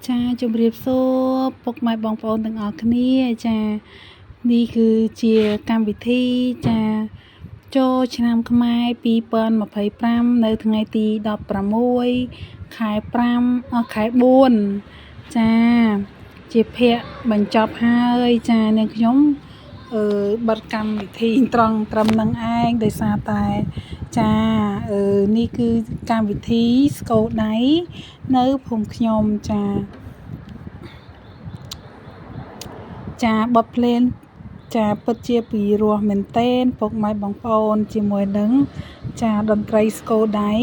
ចាជម្រាបសួរពុកម៉ែបងប្អូនទាំងអស់គ្នាចានេះគឺជាកម្មវិធីចាចូលឆ្នាំខ្មែរ2025នៅថ្ងៃទី16ខែ5ខែ4ចាជាភ័ក្របញ្ចប់ហើយចានាងខ្ញុំបិទកម្មវិធីត្រង់ត្រឹមនឹងឯងដោយសារតែចានេះគឺកម្មវិធីស្គរដៃនៅភូមិខ្ញុំចាចាបទភ្លេងចាពិតជាពីរោះមែនទែនពុកម៉ែបងប្អូនជាមួយនឹងចាតន្ត្រីស្គរដៃ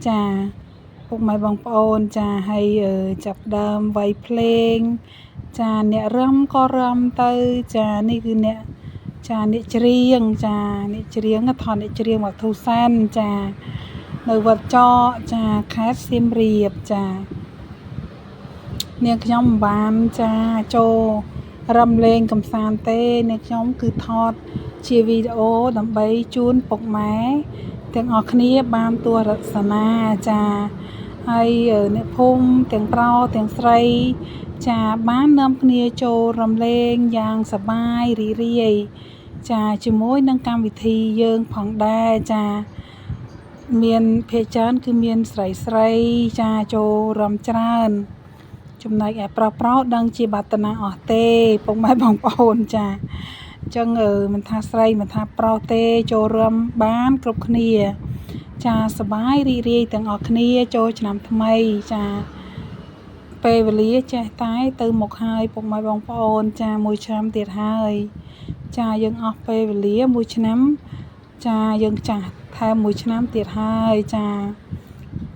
ចាពុកម៉ែបងប្អូនចាហើយចាប់ដើមវាយភ្លេងចាអ្នករំក៏រំទៅចានេះគឺអ្នកចាអ្នកច្រៀងចាអ្នកច្រៀងថនអ្នកច្រៀងវត្ថុសែនចានៅវត្តចកចាខេត្តសៀមរាបចានាងខ្ញុំមិនបានចាចូលរំលែងកំសាន្តទេនាងខ្ញុំគឺថតជាវីដេអូដើម្បីជូនពុកម៉ែទាំងអស់គ្នាបានទស្សនាចាហើយអ្នកភូមិទាំងប្រុសទាំងស្រីចាបាននាំគ្នាចូលរំលែងយ៉ាងសប្បាយរីករាយចាជាមួយនឹងកម្មវិធីយើងផងដែរចាមានភាគច្រើនគឺមានស្រីស្រីចាចូលរំច្រើនចំណែកឯប្រុសប្រុសដឹងជាបាតនាអស់ទេពុកម៉ែបងប្អូនចាអញ្ចឹងមិនថាស្រីមិនថាប្រុសទេចូលរួមបានគ្រប់គ្នាចាសប្បាយរីករាយទាំងអស់គ្នាចូលឆ្នាំថ្មីចាពេលវេលាចេះតែទៅមុខហើយពុកម៉ែបងប្អូនចាមួយឆ្នាំទៀតហើយចាយើងអស់ពេលវេលាមួយឆ្នាំចាយើងចាស់ថែមមួយឆ្នាំទៀតហើយចា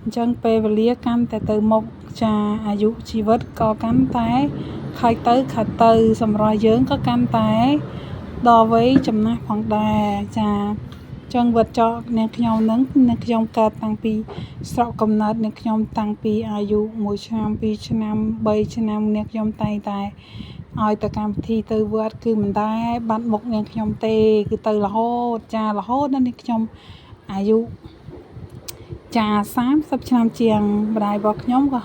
អញ្ចឹងពេលវេលាកាន់តែទៅមុខចាអាយុជីវិតក៏កាន់តែខើចទៅខើចទៅសម្រាប់យើងក៏កាន់តែដល់វ័យចំណាស់ផងដែរចាចឹងវត្តចកនាងខ្ញុំនឹងនាងខ្ញុំកើតតាំងពីស្រុកកំណើតនាងខ្ញុំតាំងពីអាយុ1ឆ្នាំ2ឆ្នាំ3ឆ្នាំនាងខ្ញុំតែងតែឲ្យទៅកម្មវិធីទៅវត្តគឺមិនដែរបាត់មុខនាងខ្ញុំទេគឺទៅរហូតចារហូតដល់នាងខ្ញុំអាយុចា30ឆ្នាំជាងម្ដាយរបស់ខ្ញុំក៏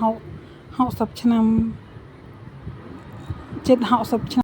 60ឆ្នាំជិត60ឆ្នាំ